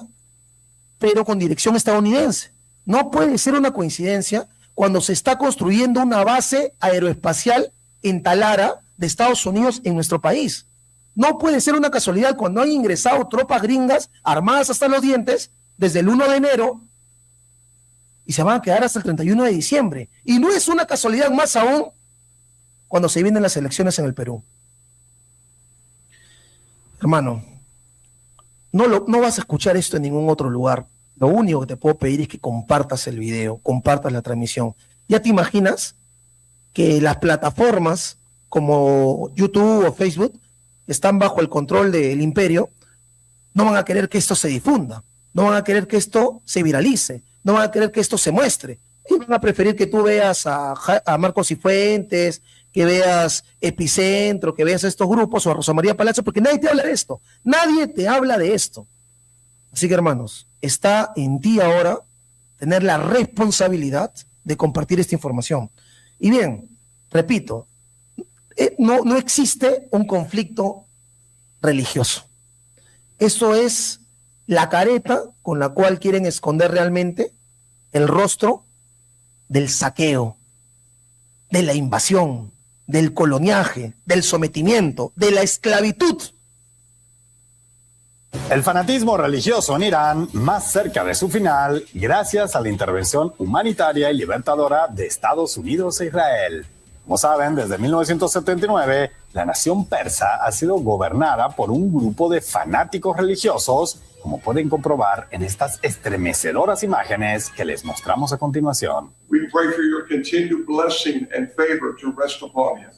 pero con dirección estadounidense. No puede ser una coincidencia cuando se está construyendo una base aeroespacial en Talara de Estados Unidos en nuestro país. No puede ser una casualidad cuando han ingresado tropas gringas armadas hasta los dientes desde el 1 de enero y se van a quedar hasta el 31 de diciembre. Y no es una casualidad más aún cuando se vienen las elecciones en el Perú. Hermano, no vas a escuchar esto en ningún otro lugar. Lo único que te puedo pedir es que compartas el video, compartas la transmisión. ¿Ya te imaginas que las plataformas como YouTube o Facebook están bajo el control del imperio? No van a querer que esto se difunda, no van a querer que esto se viralice, no van a querer que esto se muestre. Y van a preferir que tú veas a Marcos Cifuentes, que veas Epicentro, que veas a estos grupos o a Rosa María Palacio, porque nadie te habla de esto. Nadie te habla de esto. Así que, hermanos, está en ti ahora tener la responsabilidad de compartir esta información. Y bien, repito, no existe un conflicto religioso. Eso es la careta con la cual quieren esconder realmente el rostro del saqueo, de la invasión, del coloniaje, del sometimiento, de la esclavitud. El fanatismo religioso en Irán más cerca de su final gracias a la intervención humanitaria y libertadora de Estados Unidos e Israel. Como saben, desde 1979, la nación persa ha sido gobernada por un grupo de fanáticos religiosos, como pueden comprobar en estas estremecedoras imágenes que les mostramos a continuación. We pray for your continued blessing and favor to rest upon him.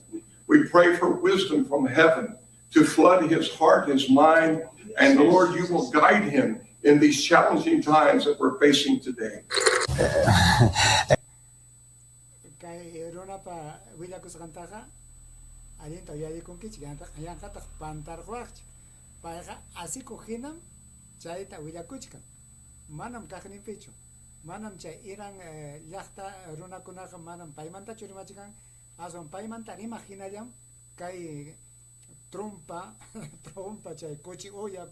We pray for wisdom from heaven to flood his heart, his mind, and Lord, you will guide him in these challenging times that we're facing today. Kay runapa willakusqantaqa allinta uyarikunkichik, yanqataq pantarquwaqchik. Payqa asikuq hinam chayta willakuchkan. Manam kaqninpichu. Manam chay Irán llaqta runakunaqa manam paymantachu rimachkan, aswan paymanta rimaq hinallam kay trompa chay kuchi uya,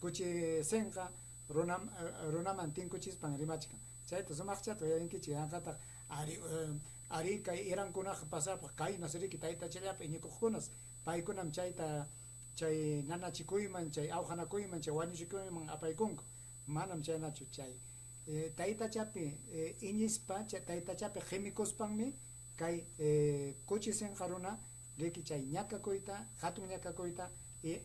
kuchi sinqa runaman tinkuchispan rimachkan. Chayta sumaqchata uyarinkichik, yanqataq ari kay Irankunaqa pasapaq kaynas riki taytachallapi iñikuqkunas, paykunam chayta chay nanachikuyman, chay awqanakuyman, chay wañuchikuyman apaykunku. Manam chaynachu chay. Taytachapi iñispa, chay taytachapi qimikuspanmi kay kuchi sinqa runa riki chay ñakakuyta, hatun ñakakuyta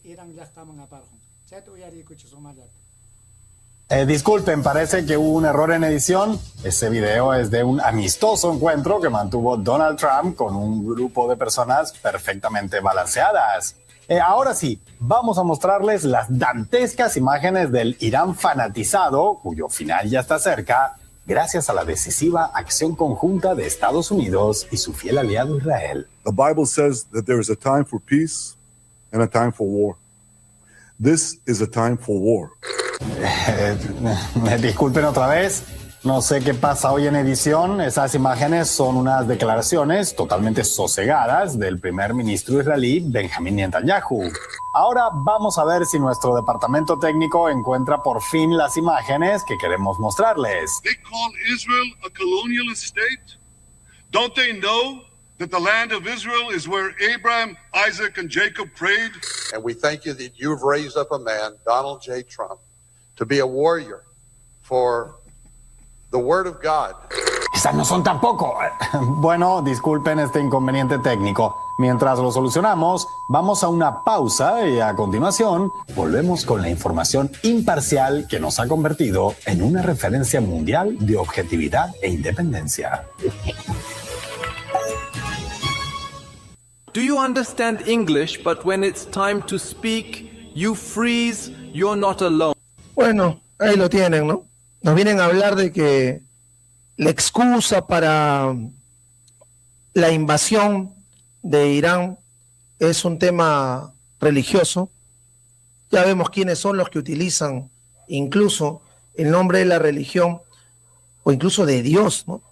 Irán llaqtaman aparqun. Chayta uyariykuchik sumaqllata. Disculpen, parece que hubo un error en edición. Ese video es de un amistoso encuentro que mantuvo Donald Trump con un grupo de personas perfectamente balanceadas. Ahora sí, vamos a mostrarles las dantescas imágenes del Irán fanatizado, cuyo final ya está cerca, gracias a la decisiva acción conjunta de Estados Unidos y su fiel aliado Israel. The Bible says that there is a time for peace and a time for war. This is a time for war. Disculpen otra vez, no sé qué pasa hoy en edición. Esas imágenes son unas declaraciones totalmente sosegadas del primer ministro israelí Benjamín Netanyahu. Ahora vamos a ver si nuestro departamento técnico encuentra por fin las imágenes que queremos mostrarles. They call Israel a colonialist state? Don't they know that the land of Israel is where Abraham, Isaac, and Jacob prayed? And we thank you that you've raised up a man, Donald J. Trump, to be a warrior for the Word of God. Esas no son tampoco. Bueno, disculpen este inconveniente técnico. Mientras lo solucionamos, vamos a una pausa y a continuación volvemos con la información imparcial que nos ha convertido en una referencia mundial de objetividad e independencia. Do you understand English, but when it's time to speak, you freeze, you're not alone? Bueno, ahí lo tienen, ¿no? Nos vienen a hablar de que la excusa para la invasión de Irán es un tema religioso. Ya vemos quiénes son los que utilizan incluso el nombre de la religión o incluso de Dios, ¿no?,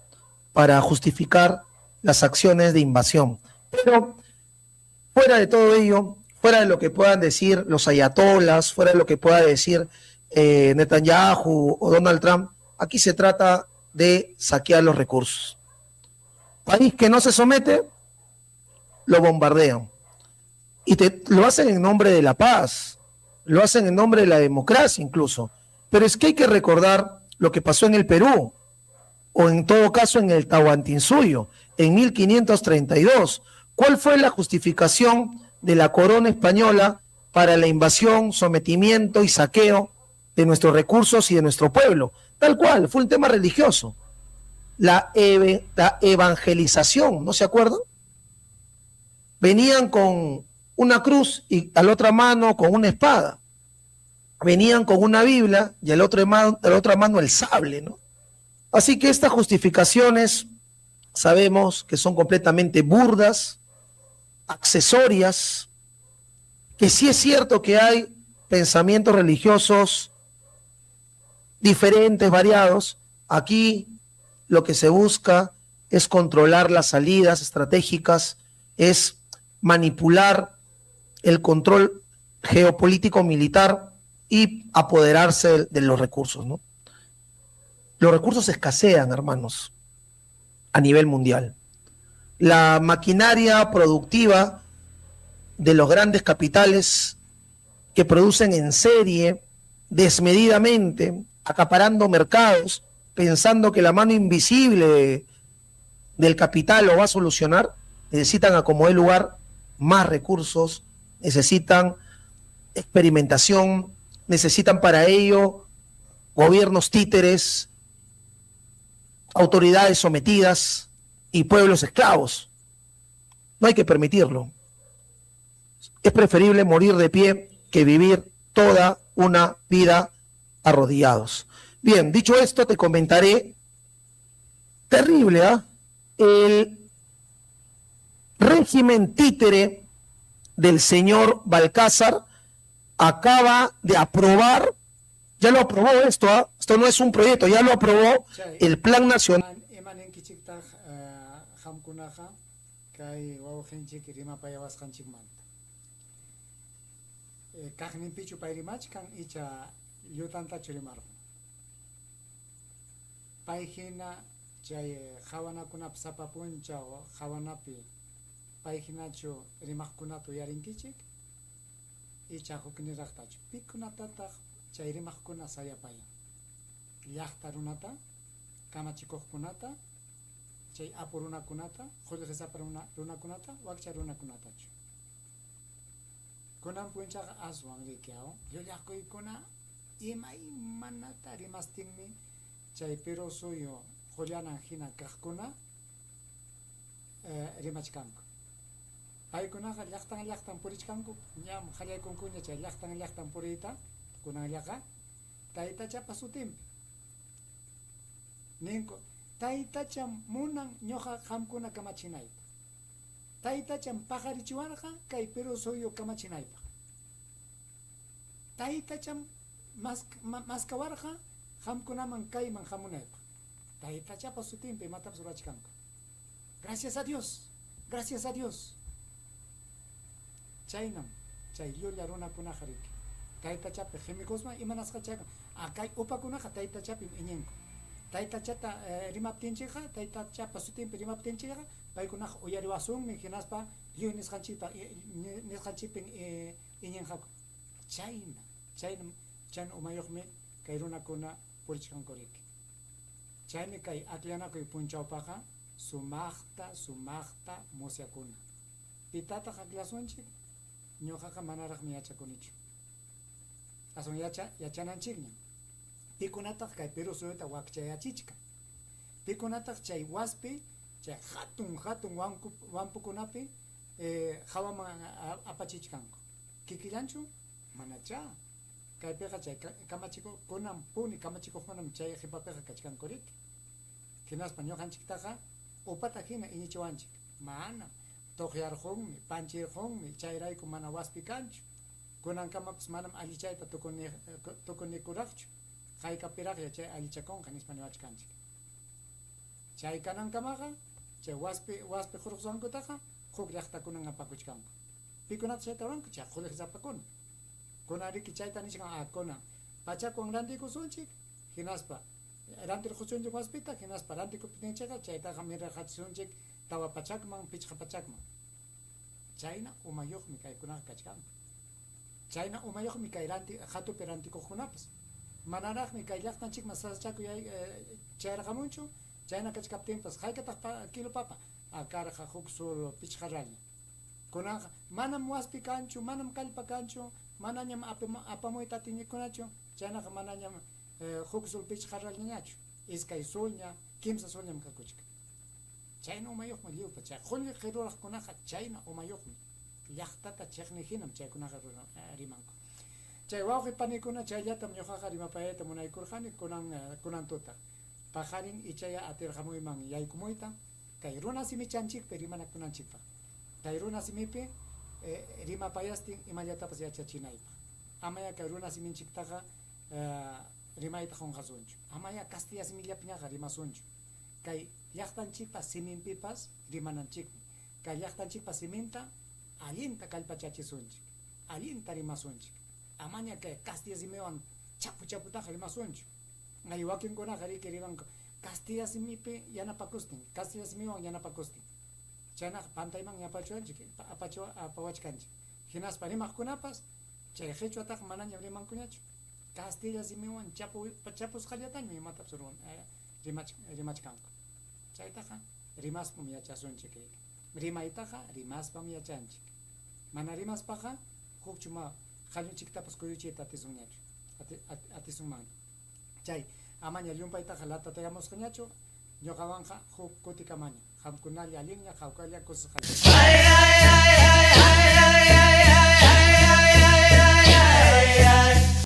para justificar las acciones de invasión. Pero fuera de todo ello, fuera de lo que puedan decir los ayatolas, fuera de lo que pueda decir Netanyahu o Donald Trump, aquí se trata de saquear los recursos. País que no se somete, lo bombardean. Y lo hacen en nombre de la paz, lo hacen en nombre de la democracia incluso. Pero es que hay que recordar lo que pasó en el Perú, o en todo caso en el Tahuantinsuyo, en 1532. ¿Cuál fue la justificación de la corona española para la invasión, sometimiento y saqueo de nuestros recursos y de nuestro pueblo? Tal cual, fue un tema religioso. La evangelización, ¿no se acuerdan? Venían con una cruz y a la otra mano con una espada. Venían con una Biblia y a la otra mano el sable, ¿no? Así que estas justificaciones sabemos que son completamente burdas, accesorias, que sí es cierto que hay pensamientos religiosos diferentes, variados. Aquí lo que se busca es controlar las salidas estratégicas, es manipular el control geopolítico militar y apoderarse de los recursos, ¿no? Los recursos escasean, hermanos, a nivel mundial. La maquinaria productiva de los grandes capitales que producen en serie, desmedidamente, acaparando mercados, pensando que la mano invisible del capital lo va a solucionar, necesitan a como dé lugar más recursos, necesitan experimentación, necesitan para ello gobiernos títeres, autoridades sometidas y pueblos esclavos. No hay que permitirlo. Es preferible morir de pie que vivir toda una vida arrodillados. Bien, dicho esto, te comentaré, terrible, ¿eh? El régimen títere del señor Balcázar acaba de aprobar, ya lo aprobó esto, ¿eh? Esto no es un proyecto, ya lo aprobó el Plan Nacional. Imaninkichiktaq qamkunaqa kay wawqinchik rimapayawasqanchikmanta. Kaqninpichu pay rimachkan icha llutantachu rimarqun. Pay hina chay qhawanakunapi sapa p'unchaw qhawanapi pay hinachu rimaqkunata uyarinkichik icha hukniraqtachu. Pikunatataq chay rimaqkuna sayapayan? Llaqta runata, kamachikuqkunata, chay apu runakunata, qullqisapa runa, runakunata, wakcha runakunatachu. Kunan punchawqa aswan riki aw, llullakuykuna imaymanata rimastinmi chay Perú suyu qullanan hina kaqkuna rimachkanku. Paykunaqa llaqtan llaqtan purichkanku, ñam qallaykunkuña chay llaqtan llaqtan puriyta, kunanllaqa taytachapa sutinpi. Ninku, Taytacham munan ñuqa qamkuna kamachinayta. Taytacham paqarichiwarqa kay Perú suyu kamachinaypaq. Taytacham maskawarqa qamkunaman kayman hamunaypaq. Taytachapa sutinpi imatapas rurachkanku. Gracias a Dios, gracias a Dios. Chaynam chay llulla runakunaqa riki. Taytachapi qimikuspa imanasqa chayqa a kay upakunaqa taytachapim iñinku. Taytachata rimaptinchikqa, taytachapa sutinpi rimaptinchikqa paykunaqa uyariwasunmi hinaspa lliw nisqanchikpa nisqanchikpin iñinqaku. Chayna, chaynam, chayna umayuqmi kay runakuna purichkanku riki. Chaymi kay akllanakuy punchawpaqa sumaqta, sumaqta musyakuna. Pitataq akllasunchik? Ñuqaqa manaraqmi yachakunichu. Aswan yacha, yachananchikñam. Pikunataq kay Perú suyuta wakchayachichkan? Pikunataq chay waspi, chay hatun hatun wanku, wampukunapi hawaman apachichkanku? Kikillanchu? Manachá. Kaypiqa chay kamachikuqkunam puni kamachikuqkunam chay qipapiqa kachkanku riki. Hinaspa ñuqanchiktaqa upata hina iñichiwanchik. Manam. Tuqyarqunmi, panchirqunmi, chayrayku mana waspi kanchu. Kunankamapas manam allichayta tukunikuraqchu. Haykapiraqya chay allichakunqa nispa niwachkanchik. Chay kanankamaqa chay waspi waspi qurqusqankutaqa huk llaqtakunan apakuchkanku. Pikunataq chayta ruranku? Chay qullqisapakuna. Kunan riki chayta nichkan, a kunan pachakwan rantikusunchik, hinaspa rantirqusunchik waspita, hinaspa rantikuptinchikqa chaytaqa mirarqachisunchik 400man, 500man. Chayna umayuqmi kaykunaqa kachkanku. Chayna umayuqmi kay ranti qhatupi rantikuqkunapas. Manaraqmi kay llaqtanchikman sasachakuy chayarqamunchu, chayna kachkaptinpas haykataq kilo papa? A karqa huk sol 5 ralña. Kunanqa manam waspi kanchu, manam kallpa kanchu, manañam apamuyta atinikunachu, chaynaqa manañam huk sol 5 ralñañachu, 2 solña, 3 solñam kakuchkan. Chayna umayuqmi lliwpa chay qullqi ruraqkunaqa chayna umayuqmi. Llaqtata chiqni hinam chaykunaqa rimanku. Chay wawqi panikuna chayllatam ñuqaqa rimapayayta munaykurqani kunan kunan tuta. Paqarin ichaya atirqamuyman yaykumuyta kay runa simichanchikpi rimanakunanchikpaq. Kay runa simipi rimapayastin imallatapas yachachinaypaq. Amaya kay runa siminchiktaqa rimayta qunqasunchu. Amaya kastilla simillapiñaqa rimasunchu. Kay llaqtanchikpa siminpipas rimananchikmi. Kay llaqtanchikpa siminta allinta kallpachachisunchik, allinta rimasunchik. Amaña kay kastilla simiwan chapu chaputaqa rimasunchu. Ay wakinkunaqa riki rimanku kastilla simipi yanapakustin, kastilla simiwan yanapakustin. Chaynaqa pantaymanña apachiwanchik, apawachkanchik. Hinaspa rimaqkunapas chay qichwataqa manañam rimankuñachu. Kastilla simiwan chapu chapusqallatañam imatapas rimachkanku. Chaytaqa rimaspam yachasunchik riki. Rimaytaqa rimaspam yachanchik. Mana rimaspaqa hukchu ma qallunchiktapas kuyuchiyta atisunñachu, atisunmanña. Chay amaña llumpaytaqa latataykamusqañachu, ñuqawanqa huk kutikamaña. Qamkunalla allinña, hawkalla, kusisqalla.